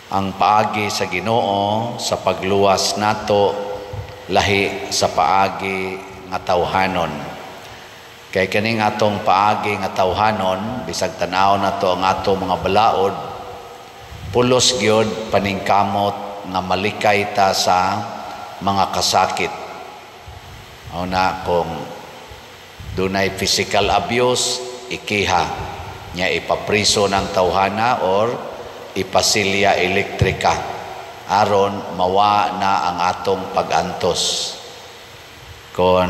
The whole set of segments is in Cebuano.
Ang paagi sa Ginoo sa pagluwas nato lahi sa paagi nga tawhanon. Kay kaning atong paagi nga tawhanon, bisag tan-aw nato ang ato mga balaod, pulos gyud paningkamot nga malikay ta sa mga kasakit. Una, kung dunay physical abuse, ikiha nya, ipapriso ng tawhana or ipasilya elektrika aron mawa na ang atong pagantos. Kung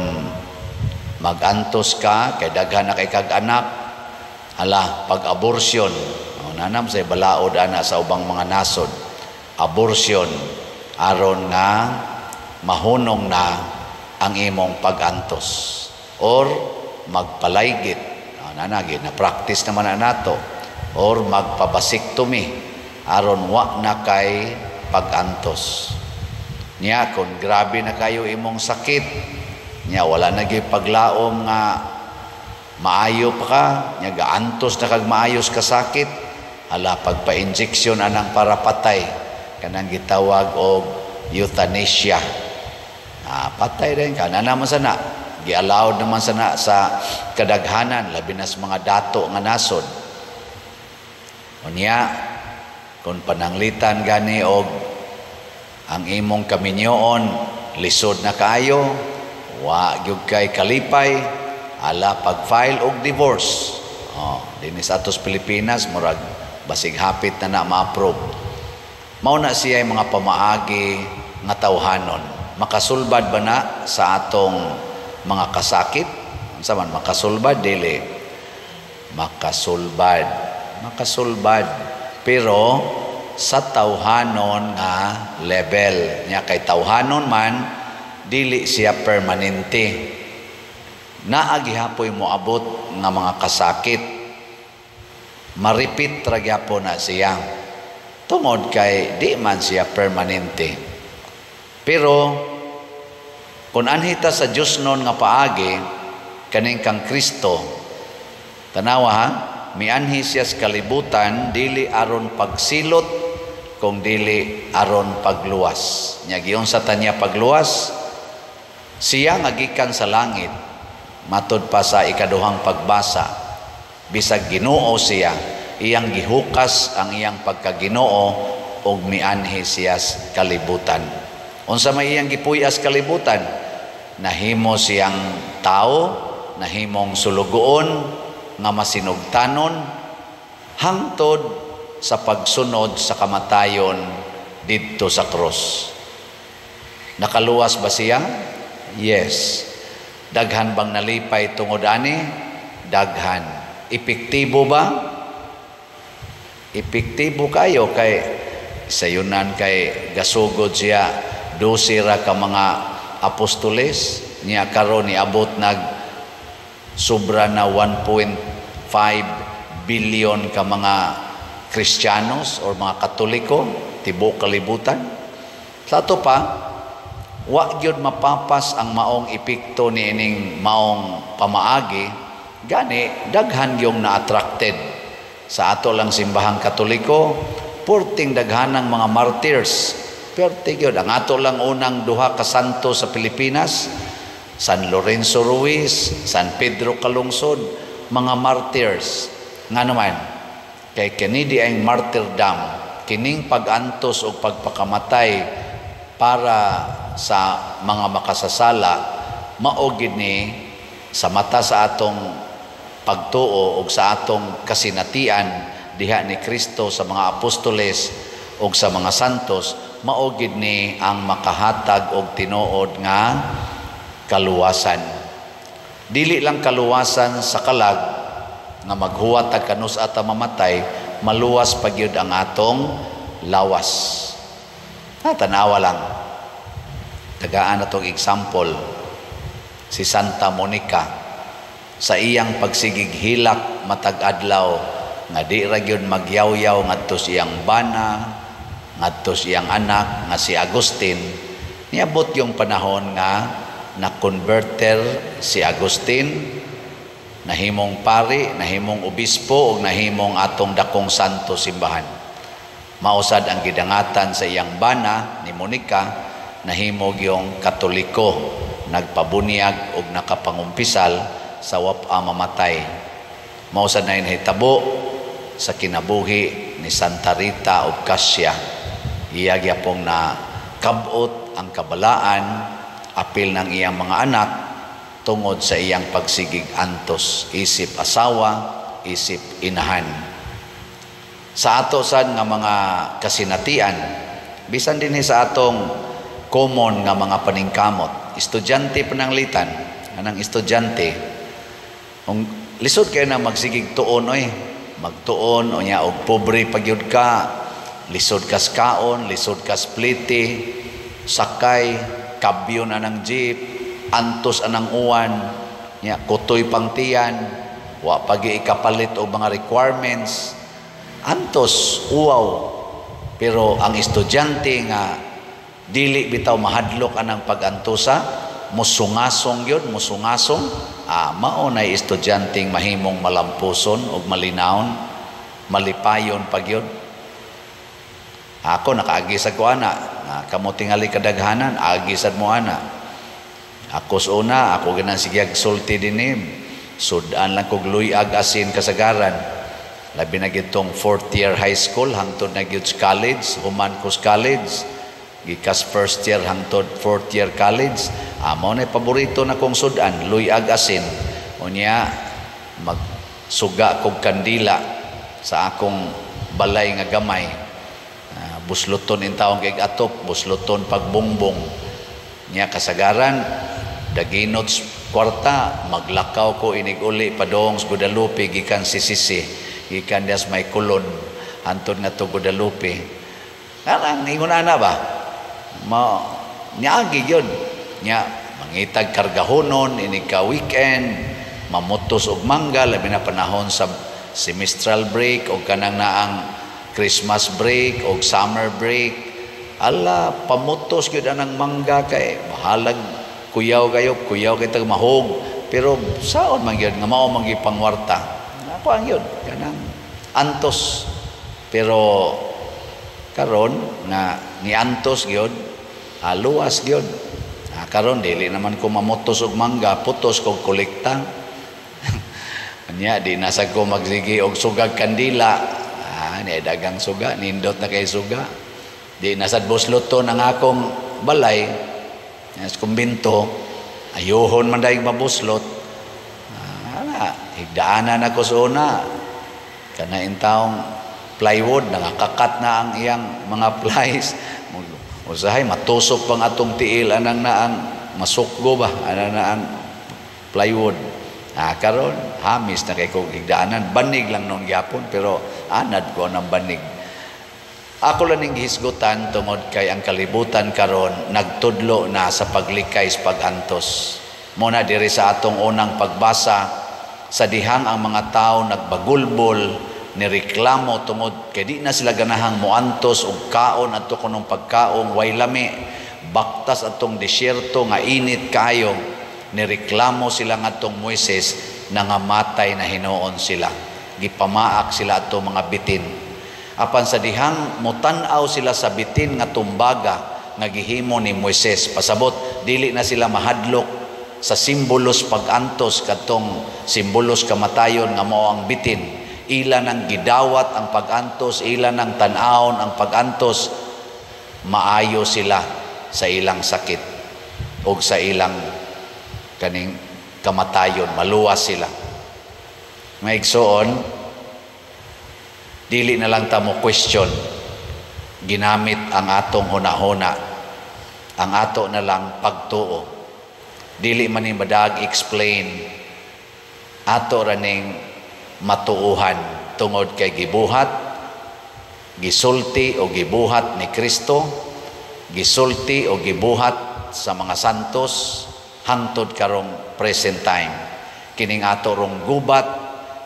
magantos ka kay daghan na kay kag anak, hala, pag-abortion. O, nanam say balaod ana sa ubang mga nasod, abortion aron nga mahunong na ang imong pagantos, or magpalaygit. O, nanagi na practice naman na nato, or magpa-vasectomy aron wa na kay pagantos niya. Kung grabe na kayo imong sakit niya, wala na gyud paglaom nga maayo pa ka niya, gaantos na kag maayos ka sakit, hala, pagpa-injection anang para patay, kanang gitawag og euthanasia. Ah, patay din ka na naman sana. Gi-allowed naman sana sa kadaghanan, labi na sa mga dato nga nasod. Unya kung pananglitan gani og ang imong kaminyoon lisod na kaayo, wa gyud kay kalipay, ala, pag-file og divorce. Oh, dinhi sa atos Pilipinas, murag basig hapit na na ma-approve. Mao na siya yung mga pamaagi nga tawhanon. Makasulbad ba na sa atong mga kasakit? Unsa man, makasulbad, dili makasulbad? Makasulbad, pero sa tawhanon nga level nya, kay tawhanon man, dili siya permanente. Naa gihapoy moabot nga mga kasakit, ma-repeat ra gyapon na siya tungod kay di man siya permanente. Pero kung anhita sa Diyos nun nga paagi, kaning kang Kristo, tanawa ha, mianhi siya sa kalibutan dili aron pagsilot kung dili aron pagluwas. Nya giunsa ta niya pagluwas? Siya nga gikan sa langit, matud pa sa ikaduhang pagbasa, bisag Ginoo siya, iyang gihukas ang iyang pagkaginoo ug mianhi siya sa kalibutan. Unsa may iyang gipuyas kalibutan? Nahimo siyang tao, nahimong sulugoon nga masinugtanon hangtod sa pagsunod sa kamatayon didto sa krus. Nakaluwas ba siya? Yes. Daghan bang nalipay tungod ani? Daghan. Epektibo ba? Epektibo kayo kay sayunan kay gasugod siya, 12 ra ka mga apostoles niya, karon niabot nag sobra na 1.5 billion ka mga Kristiyanos or mga Katoliko tibuok kalibutan. Sa ato pa, wa gyud mapapas ang maong epekto ni ining maong pamaagi, gani daghan yung na-attracted. Sa ato lang simbahang Katoliko, purting daghanang mga martyrs. Perte gyud ang ato lang unang duha ka santo sa Pilipinas, San Lorenzo Ruiz, San Pedro Calungsod, mga martyrs. Nga naman kay kini di ang martyrdom, kining pag-antos o pagpakamatay para sa mga makasasala, mao gid ni sa mata sa atong pagtuo o sa atong kasinatian diha ni Kristo, sa mga apostoles o sa mga santos, mao gid ni ang makahatag og tinuod nga kaluwasan. Dili lang kaluwasan sa kalag nga maghuwat tag kanus ata mamatay, maluwas pa gyud ang atong lawas. Ha, tanawa lang. Tagaan na tong example, si Santa Monica, sa iyang pagsigig hilak matag adlaw nga di ra gyud magyawyaw ngadto sa iyang bana, ngadto sa iyang anak nga si Agustin, niabot yung panahon nga na-converter si Agustin, nahimong pari, nahimong obispo ug nahimong atong dakong santo simbahan. Mausad ang gidangatan sa iyang bana ni Monica, nahimo gyung Katoliko, nagpabunyag og nakapangumpisal sa wapa mamatay. Mausad na nahitabo sa kinabuhi ni Santa Rita of Cascia. Iya gyapong na kabot ang kabalaan apil ng iyang mga anak tungod sa iyang pagsigig antos isip asawa, isip inahan. Sa ato sad nga mga kasinatian, bisan dinhi sa atong common nga mga paningkamot, estudyante pananglitan, anang estudyante kung lisod kay na magsigig tuon oy, magtuon unya og pobre pagyud ka, lisod kas kaon, lisod kas pliti, sakay kabyo na ng jeep, antos anang uwan nya, kutoy pang tiyan, wa pagi ikapalit og mga requirements, antos, uwaw. Pero ang estudyante nga dili bitaw mahadlok anang pag-antosa, musungasong gyud, musungasong, mao nay estudyanteng mahimong malampuson ug malinawon, malipayon pa gyud. Ako nakaagi sa ko ana, kamo tingali kadaghanan agi sad mo ana. Ako sa una, ako ganan sige sulti dinhi, sudan lang kog luyag asin kasagaran. Labi na gitong fourth year high school hangtod na gyud college, human ko college, gikas first year hangtod fourth year college. Amo na paborito na kong sudan, luyag asin. Unya magsuga kog kandila sa akong balay nga gamay. Busloton in taong kay atop, busloton pagbongbong. Nya kasagaran daginot kwarta, maglakaw ko inig uli padong sa Guadalupe gikan CCC, gikan dias may Kulon hantod nga to Guadalupe. Karang ingon ana ba? Ma niagi gyud. Nya mangitag kargahonon inig ka weekend, mamutos og mangga, labi na panahon sa semestral break o kanang naang Christmas break o summer break. Ala, pamutos gyud anang mangga kay bahalag kuyaw kayo, kuyaw kay tag mahog, pero saon man gyud nga mao man gyud pangwarta. Ako ang gyud kanang antos. Pero karon nga niantos gyud, luwas gyud. Karon dili naman ko mamutos og mangga, putos kog kolekta. Nya di nasag ko magsige og sugag kandila. Ni dagang suga, nindot na kay suga. Di nasad busloton ang akong balay sa kumbinto, ayuhon man dayong mabuslot. Higdaanan ako sa una, kana taong plywood, nangakakat na ang iyang mga plies. Usahay matusok pang atong tiil anang naang masukgo ba, anang naang plywood. Karon hamis na kay kog higdaanan, banig lang noon gyapon, pero anad ko ng banig. Ako lang ning gihisgutan tungod kay ang kalibutan karon nagtudlo na sa paglikay sa pag-antos. Muna diri sa atong unang pagbasa, sa dihang ang mga tao nagbagulbol, nireklamo tungod kay di na sila ganahang moantos og kaon adto kunong pagkaong way lami, baktas atong disyerto nga init kaayo, nireklamo sila ngadtong Moises, nangamatay na hinuon sila. Gipamaak sila atong mga bitin. Apan sa dihang motan-aw sila sa bitin nga tumbaga nga gihimo ni Moises, pasabot dili na sila mahadlok sa simbolos pag-antos kadtong simbolos kamatayon nga mao ang bitin. Ila nang gidawat ang pag-antos, ila nang tan-awon ang pag-antos, maayo sila sa ilang sakit o sa ilang kaning kamatayon, maluwas sila. Maigsoon, dili na lang ta mo question, ginamit ang atong hunahuna, ang ato na lang pagtuo. Dili man ni madag explain, ato raning matuuhan tungod kay gibuhat, gisulti o gibuhat ni Kristo, gisulti o gibuhat sa mga santos hangtod karong present time. Kining ato rong gubat,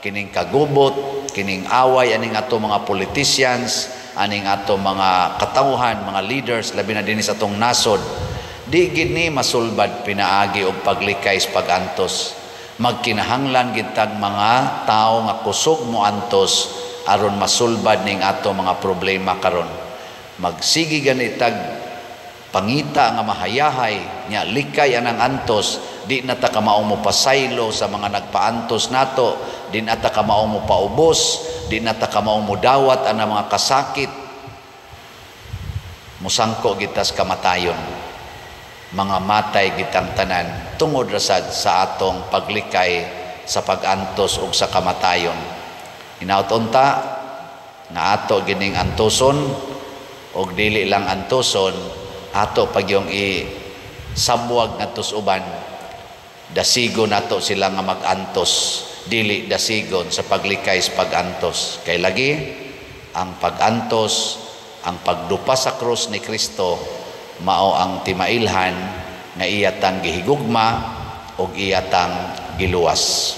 kining kagubot, kining away aning ato mga politicians, aning ato mga katawhan, mga leaders, labi na dinhi sa atong nasod, di gid ni masulbad pinaagi og paglikay sa pag-antos. Magkinahanglan gid tag mga tawo nga kusog mo antos aron masulbad ning ato mga problema karon. Magsige gani tag pangita nga mahayahay nya likay anang antos, di na ta kamao mo pasaylo sa mga nagpaantos nato, di na ta kamao mo paubos, di na ta kamao mo dawat anang mga kasakit. Musangko gitas kamatayon, mga matay gitang tanan tungod rasad sa atong paglikay sa pag-antos ug sa kamatayon. Hinaut unta nga ato gining antoson, og dili lang antoson, ato pagyong i sabwag ngadto sa uban. Dasigo nato sila nga mag-antos, dili dasigon sa paglikay sa pag-antos, kay lagi ang pag-antos, ang pagdupa sa krus ni Kristo, mao ang timailhan nga iyatang gihigugma ug iyatang giluwas.